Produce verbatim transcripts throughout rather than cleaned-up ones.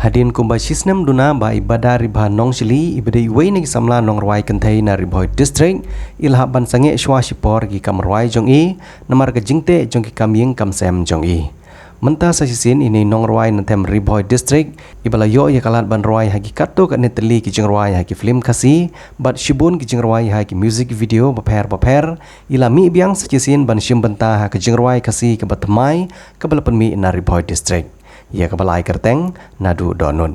Hadien kumba shisnem duna ba i Badaribha Nongshili, iba dei iwei na ki samla nongrwai kynthei na Ri Bhoi District, i la hap ban sangeh shuwa shipor ki kam rwai jong i, namar ka jingteh jong ki kam ïing kam sem jong i. Mynta sa shisien ine i nongrwai na them Ri Bhoi District, iba la ïoh ïa ka lad ban rwai ha ki katto katne tylli ki jingrwai ha ki film Khasi, bad shibun ki jingrwai ha ki music video bapher bapher, i la mih biang sa shisien ban shim bynta ha ka jingrwai Khasi kaba thymmai, kaba la pynmih na Ri Bhoi District, ïa kaba la ai kyrteng Naduh Dohnud.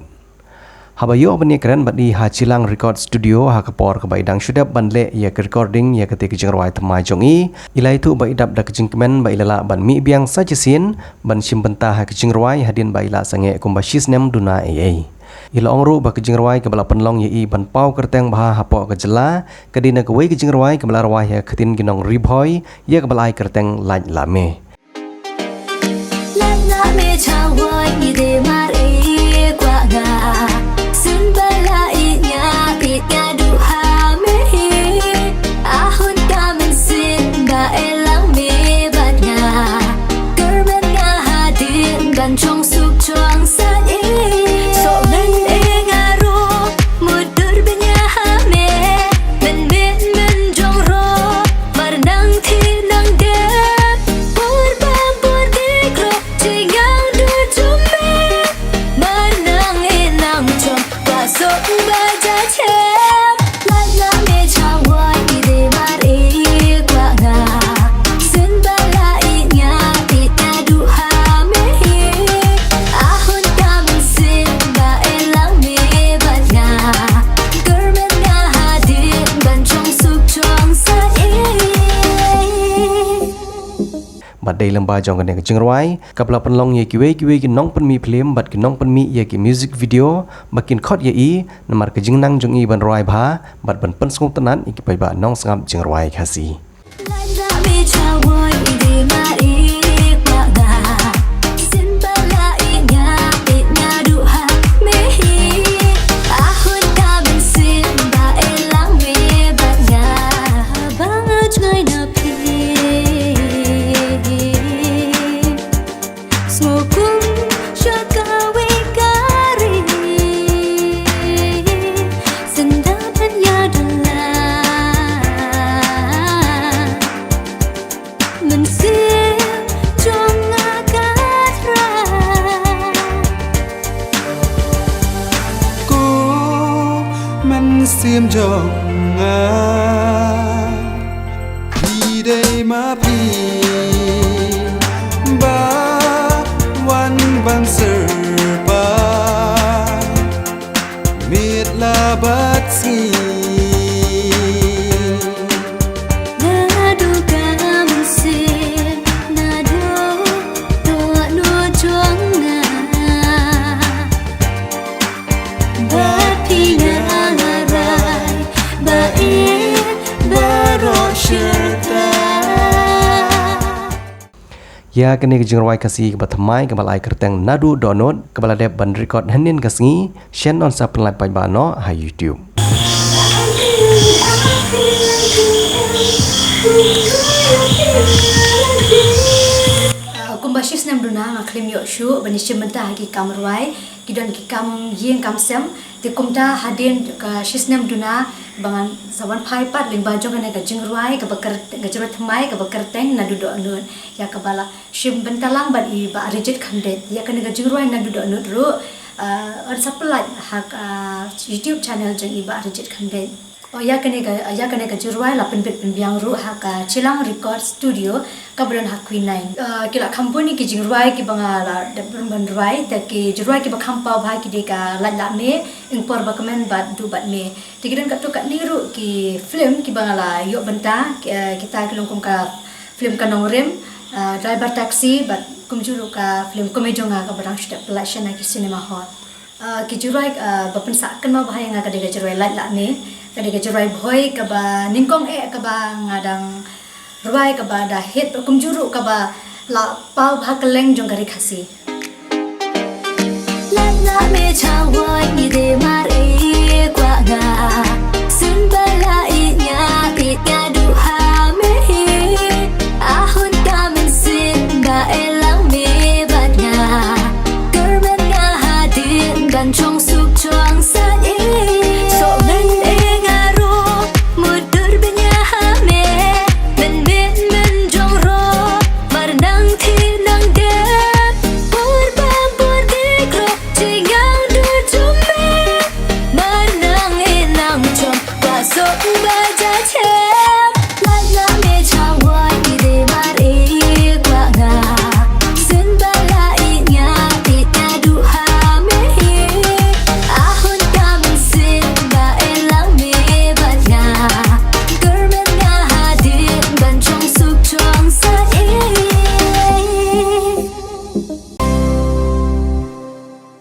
Haba ïoh ban ïakren bad i ha Chilang Record Studio ha ka por kaba i dang shu dep ban leh ïa ka recording ïa kata ka jingrwai thymmai jong i, i la ïathuh ba i dap da ka jingkmen ba i la lah ban mih biang sa shisien ban shim bynta ha ka jingrwai hadien ba i la sangeh kumba shisnem duna ei ei. I la ong ruh ba ka jingrwai kaba la pynlong ïa i ban paw kyrteng bha hapoh ka jylla, ka dei na kawei ka jingrwai kaba la rwai ha ka ktien ki nong Ri Bhoi, ïa kaba la ai kyrteng Lait La Me. Lait la me chawai, i de mar e kwa nga. Sin ba la i nya, i nya du ha me hi. Ahun ka men sin ba e lang me bat nga. Ker men nga ha din ban chong suk chong sa i. So men e nga ro, mut dur ben ya ha me. Men men men jong ro, mar nang thi nang dep. Pur bam pur dik ro, Jingang du jumbe, mar nang e nang jong, ba sok ba ja chem. Lait la me chawai, i de mar e kwa nga. Sin ba la i nya, i nya du ha me hi. Ahun ka men sin ba e lang me bat nga. Ker men nga ha din ban chong suk chong sa i. Bad dei lyngba jong kane ka jingrwai, kaba la pynlong ïa kiwei kiwei ki nongpynmih film bad ki nongpynmih ïa ki music video, ba kin khot ïa i, namar ka jingnang jong i ban rwai bha, bad ban pynsngewtynnat ïa ki paidbah nongsngap jingrwai Khasi. Sngewkum sha kawei ka ri, syndah ban ïa dula. Mynsiem jong nga ka thra. Ko mynsiem jong nga. Phi dei ma phi ba wan ban syrpa miet la bad sngi. Naduh ka mynsiem, naduh dohnud jong nga. Bad phi nga la rai, ba ïeit baroh shirta. Ïa kane ka jingrwai Khasi kaba thymmai kaba la ai kyrteng Naduh Dohnud, kaba la dep ban record hynnin ka sngi, shen yn sa pynlait paidbah noh ha YouTube. Ah, kumba shisnem duna nga khlem ïoh shuh ban ïashim bynta ha ki kam rwai, ki don ki kam ïing kam sem, te kumta hadien ka shisnem duna ba ngan sa wan phai pat lyngba jong kane ka jingrwai kaba kyr-, ka jingrwai thymmai kaba kyrteng Naduh Dohnud, ïa kaba la shim bynta lang bad i Bah Rijit Khamdeit. Ïa kane ka jingrwai Naduh Dohnud ruh, ah, yn sa pynlait ha ka YouTube channel jong i Bah Rijit Khamdeit. Oh, ïa kane ka, ïa kane ka jingrwai la pynbit pynbiang ruh ha ka Chilang Record Studio kaba don ha Quinine. Ah, ki la kham bun ki jingrwai kiba nga la dep ban rwai, te ki jingrwai kiba kham paw bha ki dei ka Lait La Me, Ing Por Ba Kmen bad Duh Bad Me. Te ki don katto katne ruh ki film kiba nga la ïoh bynta, ki, eh, kita ki long kum ka film Ka Nongrim, eh, Driver Taxi, bad kumjuh ruh ka film Kum Ïa Jong Nga kaba dang shu dep pynlait sha na ki cinema hall. Eh, ki jingrwai, eh, ba pynsah kynmaw bha ïa nga ka dei ka jingrwai Lait La Me, ka dei ka jingrwai Bhoi kaba nyngkong eh kaba nga dang rwai kaba da hit, bad kumjuh ruh kaba la paw bha kylleng jong ka ri Khasi. Lait la me chawai, i de mar i kwah nga. Sien ba la i nia, i nia duh ha me hi. Ahun ka mynsiem ba e lang me bad nga. Kyrmen nga hadien ban Ba ja che